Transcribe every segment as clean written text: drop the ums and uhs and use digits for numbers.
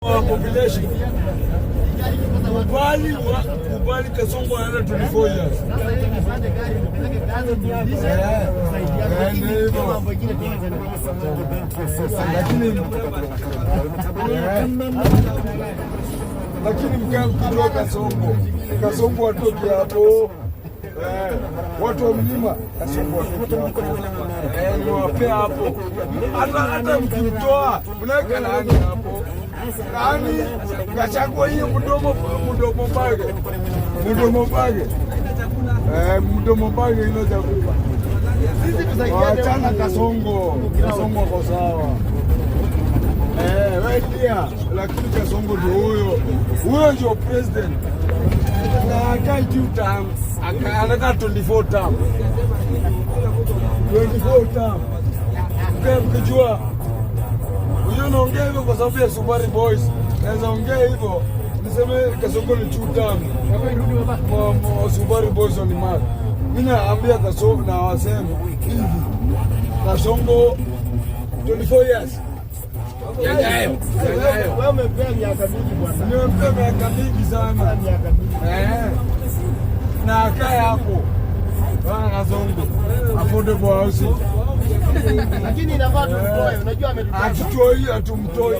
Population. Kubali Kasongo anaenda 24 years. Eh, ndio hivyo. Lakini mkae mkijua Kasongo, Kasongo atoki hapo. Eh, watu wa mlima Kasongo atoki hapo. Eh, niwapea hapo. Hata mkimtoa mnaweka nani hapo? Nani Gachagua hiyo mdomo bage. Mdomo bage. Eh, mdomo bage ilo chakula. Wachana Kasongo. Kasongo ako sawa. Eh, wewe pia, lakini Kasongo ndio huyo. Huyo ndio president. Na akai two term, anakaa 24 term. 24 term. Mkae mkijua huyo naongea hivyo kwa sababu ya Subaru Boys. Naweza ongea hivyo niseme Kasongo ni two term. Subaru Boys ni mad. Mimi naambia Kasongo na wasema hivi. Kasongo 24 years. Yajayo. Yajayo. Wewe umempea miaka mingi, bwana. Nimempea miaka mingi sana. Miaka mingi. Eh. Na akae hapo. Bwana Kasongo. Affordable housing. Lakini inafaa tumtoe, unajua ametutaka. Hatutoi, hatumtoi,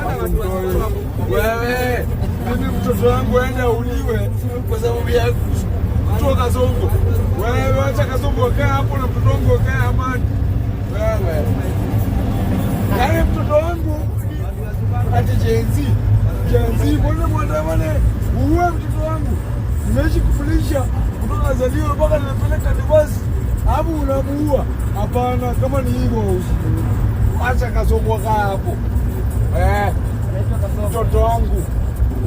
hatumtoi. Wewe, mimi mtoto wangu aende auliwe kwa sababu ya kutoa Kasongo. Wewe acha Kasongo akae hapo na mtoto wangu akae amani. Wewe. Yaani mtoto wangu ati Gen Z. Gen Z, mbona mwandamane uue mtoto wangu? Nimeishi kufulisha kutoka azaliwe mpaka nimepeleka university. Hapo unamuua? Hapana, kama ni hivyo acha Kasongo akae hapo. Eh, mtoto wangu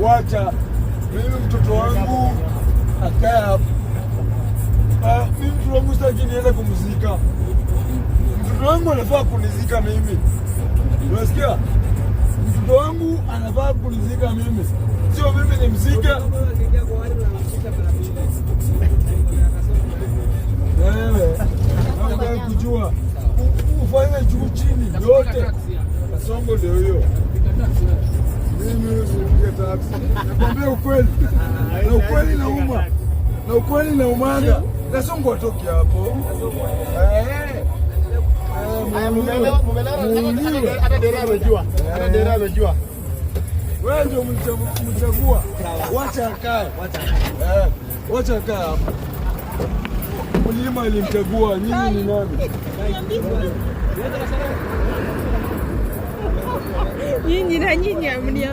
wacha mimi mtoto wangu akae hapo. Ah, mimi mtoto wangu sitaki niende kumzika. Mtoto wangu anafaa kunizika mimi. Unasikia? Mtoto wangu anafaa kunizika mimi, sio mimi nimzike. Wewe nataka kujua ufanye juu chini yote. Kasongo ndio hiyo. Mimi usipige taksi. Nakwambia ukweli. Na ukweli nauma. Na ukweli naumaga. Kasongo atoki hapo. Eh. Haya, mumeelewa, mumeelewa. Muuliwe. Hata dereva amejua. Hata dereva amejua. Wewe ndio mchagua. Wacha akae. Eh, wacha akae hapo. Mlima ilimchagua, nyinyi ni nani? Nyinyi na nyinyi hamniambii.